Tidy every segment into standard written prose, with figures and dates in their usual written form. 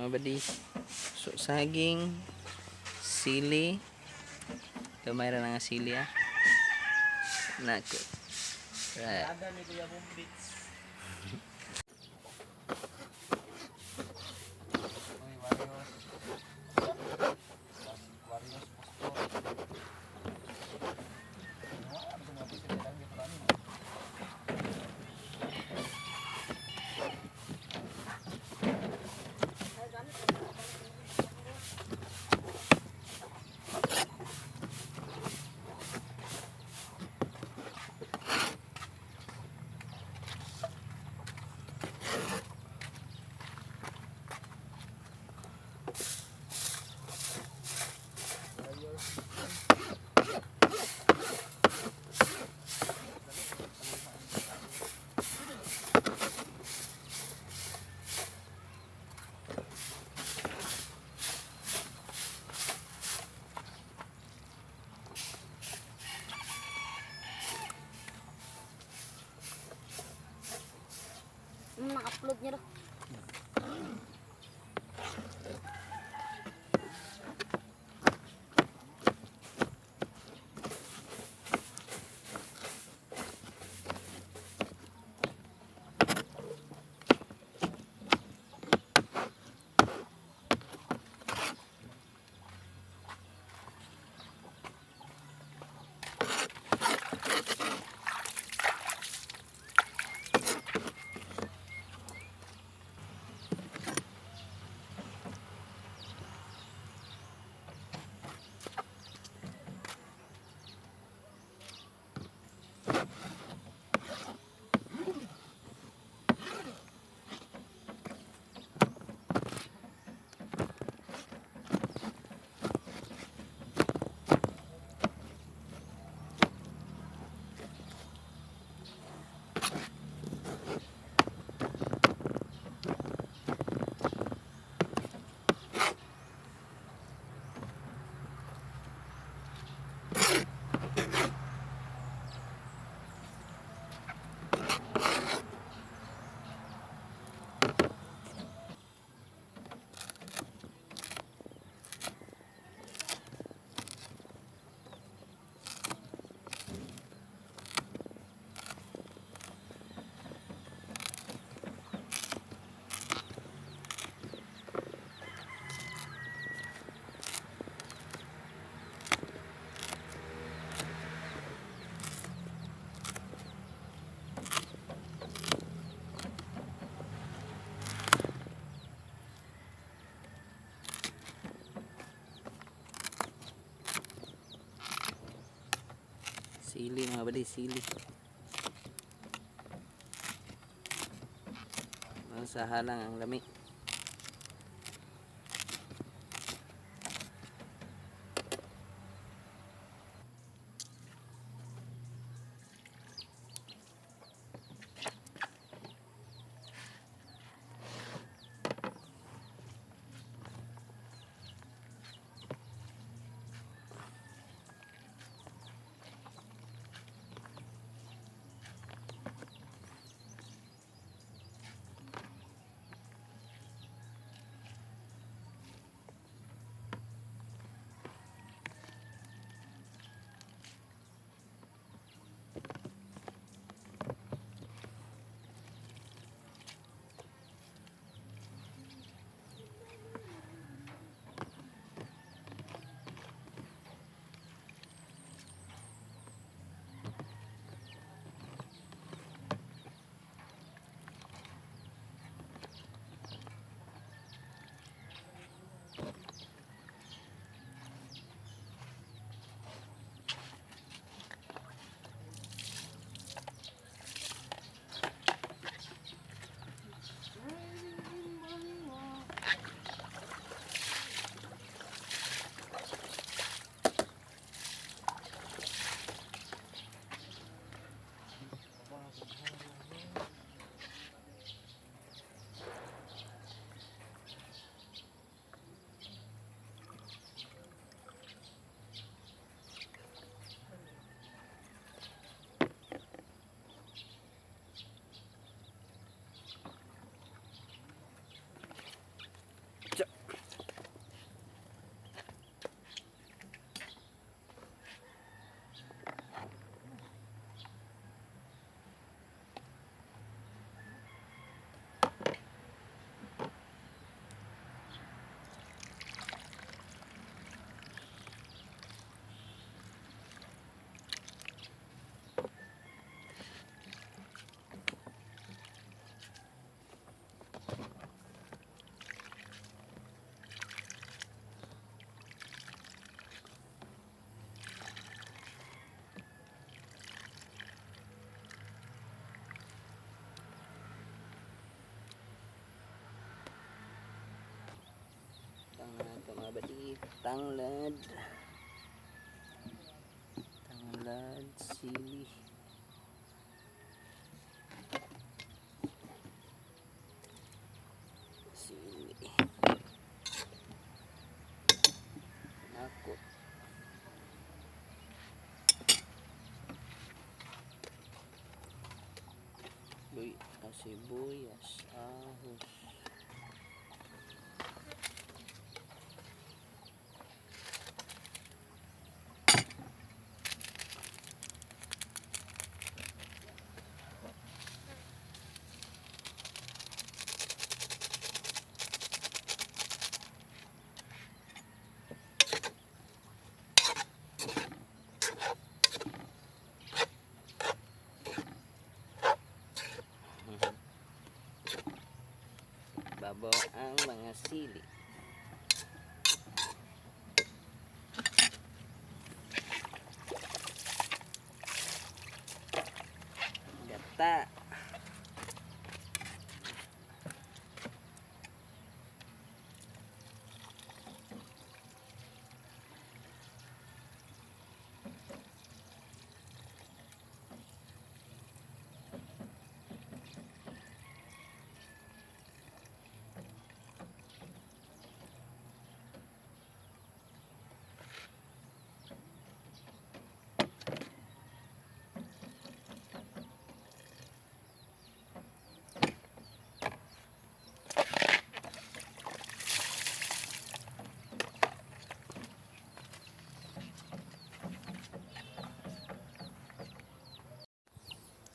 Mga buddy. So, saging, sili. Gamay ra na nga sili ah. Nako. Right. Ada ni Kuya Bumbits. Uy, Warriors. Warriors Postor. Naka-upload niya daw. Sili, mga buddy, sili. Sa halang ang lami. Tanglad. Tanglad, sili. Sili. Nako. Luy, sibuyas, ahos. Babaw ang mga sili. Gata.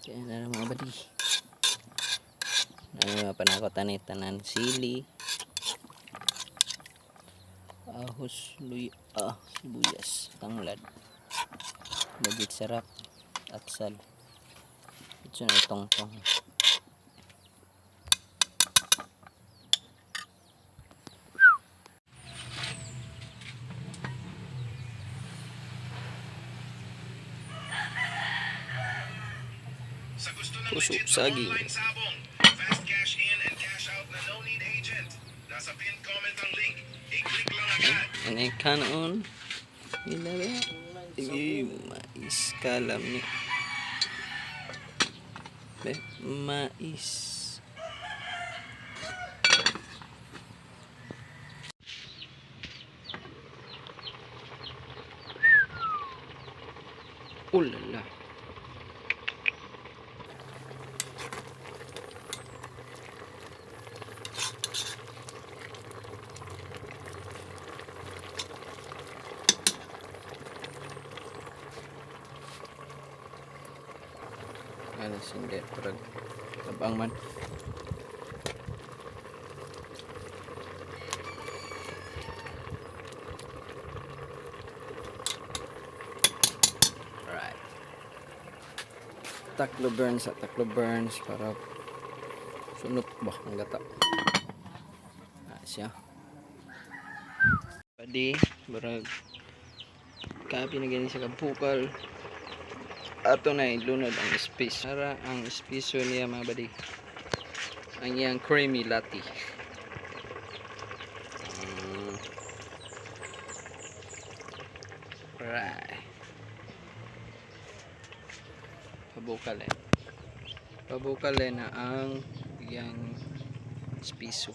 Kaya na mga badi. Ano mga panakotan ni tanan sili. Ahos, luy, sibuyas, tanglad. Magic sarap, atsal. Ito na itong tong. Sa gusto ng Puso, legit na saging. online sabong, fast cash in and cash out na no need agent. Nasa pinned comment ang link. I-click lang agad. Ano yung kanoon? Ilala. Ay, mais kalam ni. Be, mais. Ulala. Ano hindi parang tabang man. Alright. Taklo burns at taklo burns para sunot ba ang gata. Ah, siya. Padi, barag kapi na gani sa kabukal ato na ilunod ang space para ang espiso niya, mga badi, ang iyang creamy latte. Right, pabukal eh, pabukal eh na ang iyang espiso.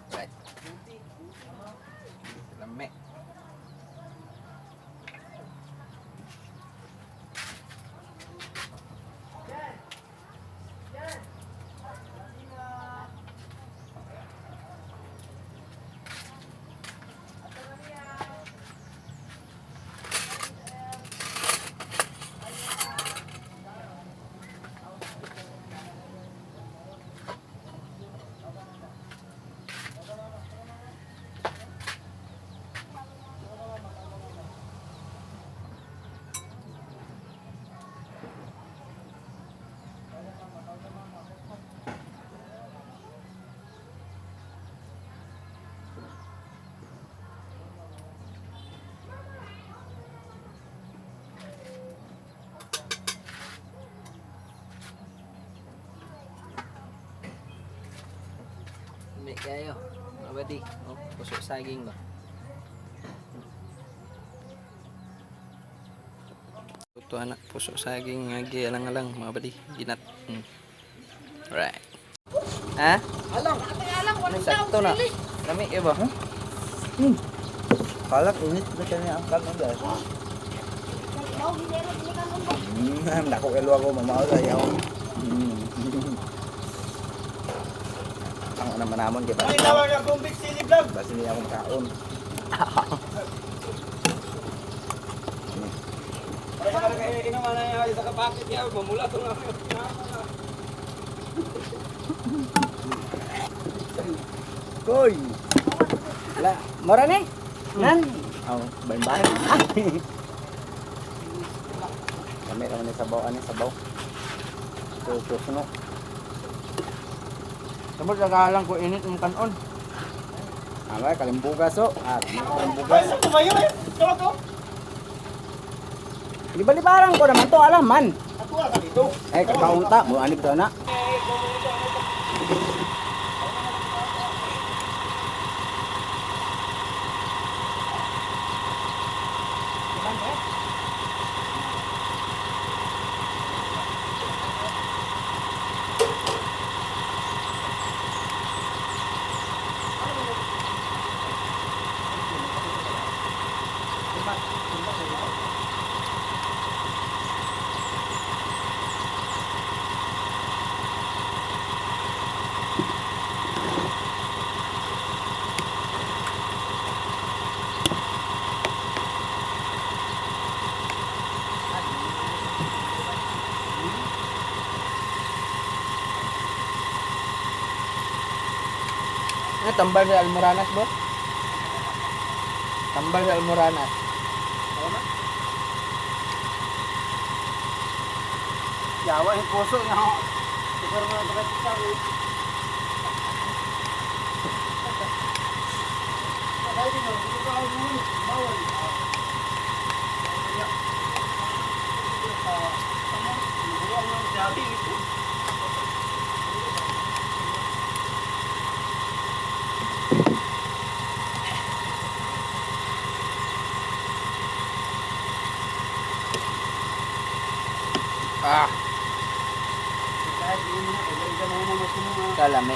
Right. Lami. Kayo. Mga buddy. Oh, puso saging ba? Ito anak puso saging nga gialang-alang mga buddy. Ginat. Right. Ha? Alang. Alang, sakto na. Lami kayo ba? Kalak init na kanya ang kanon dahil. Nako kay luwa ko mamao sa yaw. Ang ano manamon kay Ay, tawag akong Big City Vlog. Basi niya akong kaon. Para kay inuman na yung isa ka packet niya, mamula to na. Koy. La, mora ni? Nan. Aw, bahin-bahin. Kami raman ni sabaw ani sabaw. Ito suno. Sabot nagalang ko init ng kanon. Amay kalimbugas so. Ah, kalimbugas. Ay, tumayo eh. Tawag ko. Libalibaran ko naman to alaman. Ako ka dito. Eh, kakaunta mo ani bitaw na. Ano, tambal sa Almoranas, boss? Tambal sa Almoranas. Yawa yung puso niya. Siguro mo na ito eh. Ah, kalami.